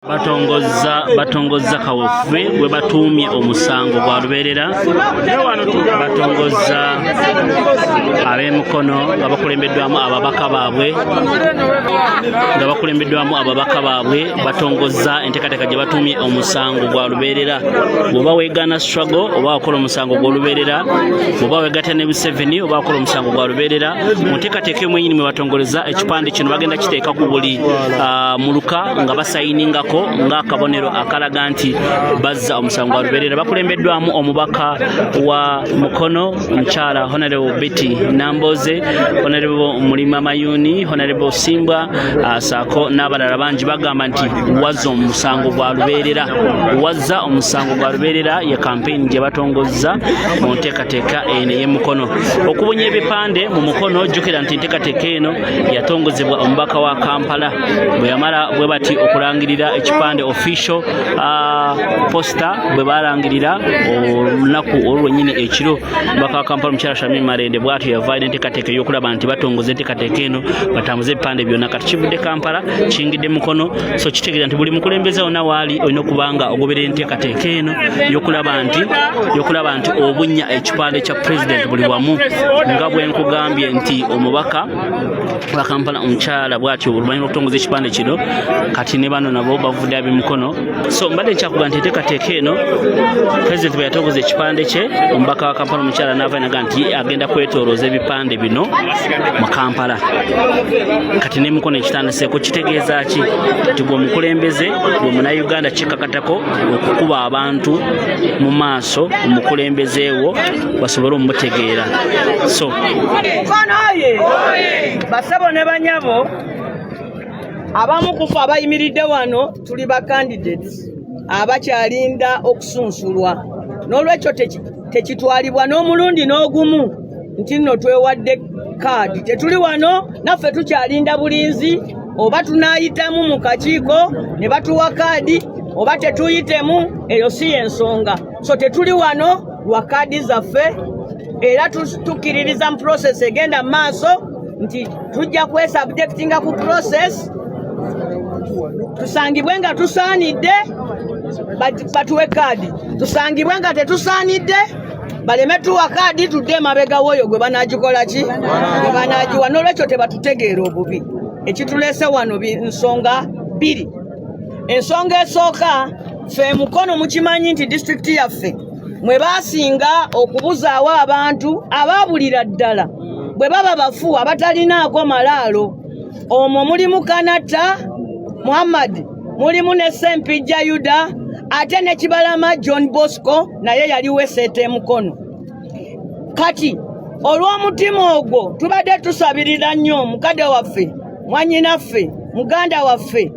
Batongozza kawefube gwe batuumye omusango gwa lubeerera. Batongozza ab'emukono nga bakulembeddwamu ababaka baabwe, batongozza enteekateeka gye batuumye omusango gwa lubeerera. Bw'oba weegaana struggle, oba wakola omusango gw'olubeerera. Bw'oba weegatta ne Museveni, oba wakola omusango gwa lubeerera. Mu nteekateeka emu enyini mwe batongoleza ekipande kino, bagenda kiteeka ku buli muluka nga basayiningako ng'akabonero akalaga nti bazza omusango gwa lubeerera. Bakulembeddwamu omubaka wa Mukono omukyala Honorable Betty Namboze, Honorable Mulima Mayuni, Honorable Simbwa, saako n'abalala bangi. Bagamba nti wazza omusango gwa lubeerera, wazza omusango gwa lubeerera, ye campaign gye batongozza mu nteekateeka eno ey'emukono, okubunya ebipande mu Mukono. Jjukira nti enteekateeka eno yatongozebwa omubaka wa Kampala bwe yamala bwe bati okulangirira ekipande, official poster, bwe balangirira olunaku olwo lwennyini ekiro. Omubaka wa Kampala omukyala Shamim Malende bw'atyo yavaayo n'enteekateeka ey'okulaba nti batongoza enteekateeka eno, batambuze ebipande byonna. Kati kivudde Kampala kiyingidde Mukono, so kitegeeza nti buli mukulembeze wonna waali olina okuba nga ogoberera enteekateeka eno y'okulaba nti obunnya ekipande kya president buli wamu. Nga bwe nkugambye nti omubaka wa Kampala omukyala bw'atyo oluvannyuma lw'okutongoza ekipande kino, kati ne bano nabo bavudde ab'emukono. So mbadde nkyakuga nti enteekateeka eno, president bwe yatongoza ekipande kye, omubaka wa Kampala omukyala n'ava naga nti agenda kwetoolooza ebipande bino mu Kampala. Kati n'emukono ekitandiseeko. Kitegeeza ki? Nti gwe omukulembeze, gwe munnayuganda, kikakatako okukuba abantu mu maaso omukulembeze wo basobole omutegeera. So Mukono oye! Basebo ne banyabo, abamu kufe abayimiridde wano tuli ba candidates abakyalinda okusunsulwa. N'olwekyo tekitwalibwa n'omulundi n'ogumu nti nno twewadde kaadi. Tetuli wano naffe tukyalinda bulinzi oba tunaayitamu mu kakiiko ne batuwa kaadi oba tetuyitemu, eyo si y'ensonga. So tetuli wano lwa kaadi zaffe, era tukkiririza mu process egenda mu maaso nti tujja kwesubjectinga ku process, tusangibwe nga tusaanidde batuwe kaadi, tusangibwe nga tetusaanidde baleme tuwa kaadi, tudde emabega w'oyo gwe banagikola ki, gwe banagiwa. N'olwekyo tebatutegeera obubi. Ekituleese wano nsonga bbiri. Ensonga esooka, ffe Mukono mukimanyi nti disitulikiti yaffe mwe baasinga okubuzaawo abantu abaabulira ddala bwe baba bafu abatalinaako malaalo. Omwo mulimu Kanata Muhammad, mulimu ne Sempijja Yuda, ate ne Kibalama John Bosco naye yaliwo eseeta emukono. Kati olw'omutima ogwo tubadde tusabirira nnyo mukadde waffe, mwannyinaffe, muganda waffe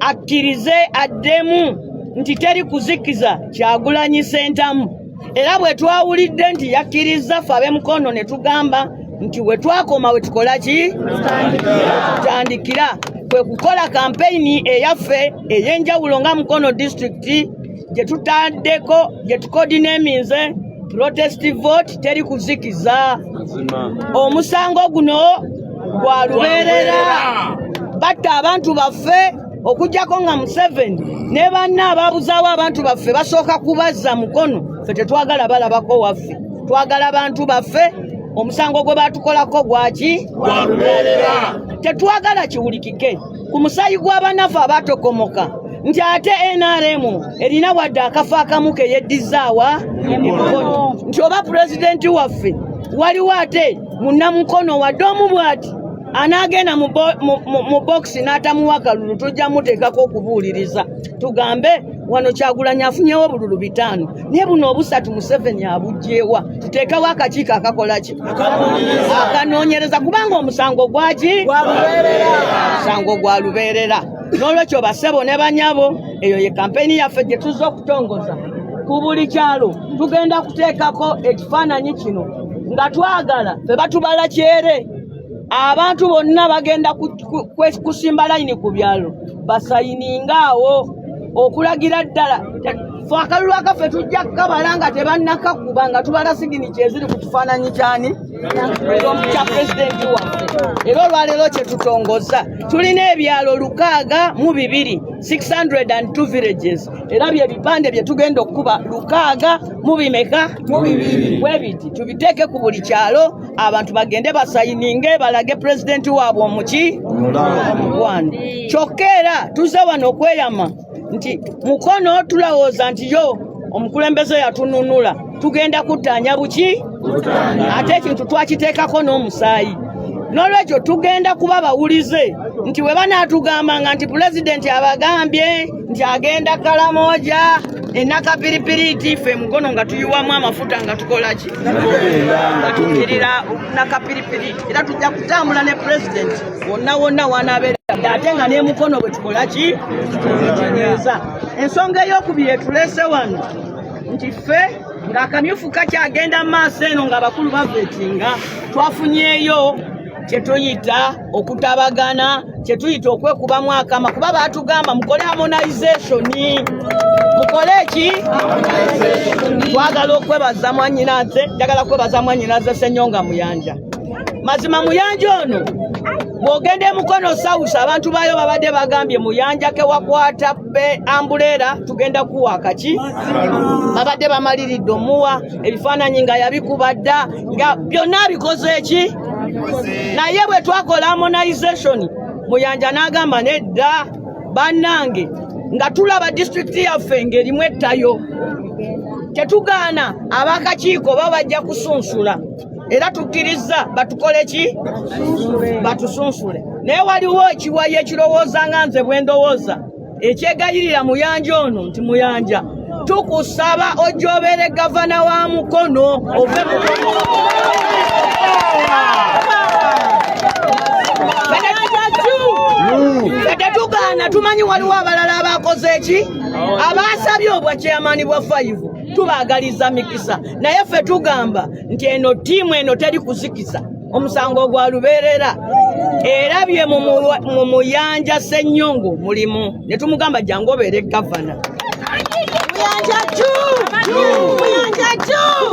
akkirize addemu nti teri kuzikiza Kyagulanyi Ssentamu. Era bwe twawulidde nti yakkiriza, ffe ab'emukono ne tugamba nti we twakoma we tukola ki, tutandikira, kwe kukola kampeyini eyaffe ey'enjawulo nga Mukono Disitulikiti gye tutaddeko, gye tucodenaminze protest vote teri kuzikiza. Omusango guno gwa lubeerera, batta abantu baffe. Okuggyako nga Museveni ne banna ababuzaawo abantu baffe basooka kubazza Mukono, ffe tetwagala balabako waffe, twagala bantu baffe. Omusango gwe batukolako gwaki? Tetwagala kiwulikike ku musaayi gw'abanafu abatokomoka nti ate NRM erina wadde akafo akamu ke yeddizaawa emukono, nti oba pulezidenti waffe waliwo ate munnamukono wadde omu bw'ati anaagenda mu bokisi n'atamuwa kalulu, tujja muteekako okubuuliriza, tugambe wano Kyagulanyi afunyewo obululu 5, naye buno obusatu Museveni abuggyewa? Tuteekewo akakiiko akakola ki, akanoonyereza, kubanga omusango gwaki? Omusango gwa lubeerera. N'olwekyo basebo ne banyabo, eyo ye kampeyini yaffe gye tuzza okutongoza. Ku buli kyalo tugenda kuteekako ekifaananyi kino nga twagala fe batubala kyere. Abantu bonna bagenda kusimba layini ku byalo basayininga awo. Okulagira ddala fe akalulu akaffe tujja kukabala nga tebannakakuba, nga tubala signature eziri ku kifaananyi kyani, kya pulezidenti waffe. Era olwaleero kyetutongoza, tulina ebyalo 62, 602 villages, era bye bipande bye tugenda okukuba lukaaga mu bimeka bwe biti, tubiteeke ku buli kyalo, abantu bagende basayininge, balage pulezidenti waabwe omuki omukwano. Kyokka era tuze wano okweyama nti Mukono tulowooza nti yo omukulembeze yatununula, tugenda kuttaanya buki, ate ekintu twakiteekako n'omusaayi. N'olwekyo tugenda kuba bawulize nti bwe banaatugambanga nti pulezidenti abagambye nti agenda Kalamoja enakapiripiriti, ffe Mukono nga tuyiwamu amafuta, nga tukola ki, nga tukkirira nakapiripiriti, era tujja kutambula ne pulezidenti wonna wonna wanaabeera, ate nga n'emukono bwe tukola ki, kinyweza. Ensonga eyokubiri etuleese wano nti ffe ng'akamyufu kakyagenda mu maaso eno, ng'abakulu bavetinga, twafunyeeyo kyetuyita okutabagana, kyetuyita okwekubamu akama, kuba batugamba mukole harmonization. Mukole eki? Twagala okwebaza mwanyinaze, njagala kwebaza mwanyinaze Senyonga Muyanja. Mazima Muyanja ono, bw'ogenda emukono South, abantu baayo babadde bagambye, "Muyanja kewakwata be umbrella, tugenda kuwa akaki." Babadde bamaliridde omuwa ebifaananyi nga yabikuba dda, nga byonna abikoze eki. Naye bwe twakola harmonization, Muyanja n'agamba, "Nedda bannange, nga tulaba disitulikiti yaffe ng'erimu ettayo, tetugaana abakakiiko ba bajja kusunsula, era tukkiriza batukole ki, batusunsule." Naye waliwo ekiwayi ekirowooza nga nze bwe ndowooza, ekyegayirira Muyanja ono nti, "Muyanja, tukusaba ojja obeere gavana wa Mukono, ove Mukono." Ffe tetugaana, tumanyi waliwo abalala abakoze eki, abasabye obwa chairman bwa five, tubaagaliza mikisa. Naye ffe tugamba nti eno ttiimu eno teri kuzikiza, omusango gwa lubeerera. Era bye mu Muyanja Ssennyongo mulimu ne tumugamba, "Jangu obeere gavana." Muyanja juu! Muyanja juu!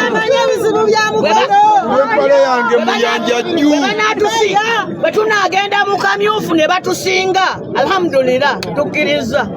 Amanyi ebizibu bya Mukono. Empale yange, Muyanja juu. Bwe banaatusinga, bwe tunaagenda mu kamyufu ne batusinga, alhamdulillah, tukkiriza.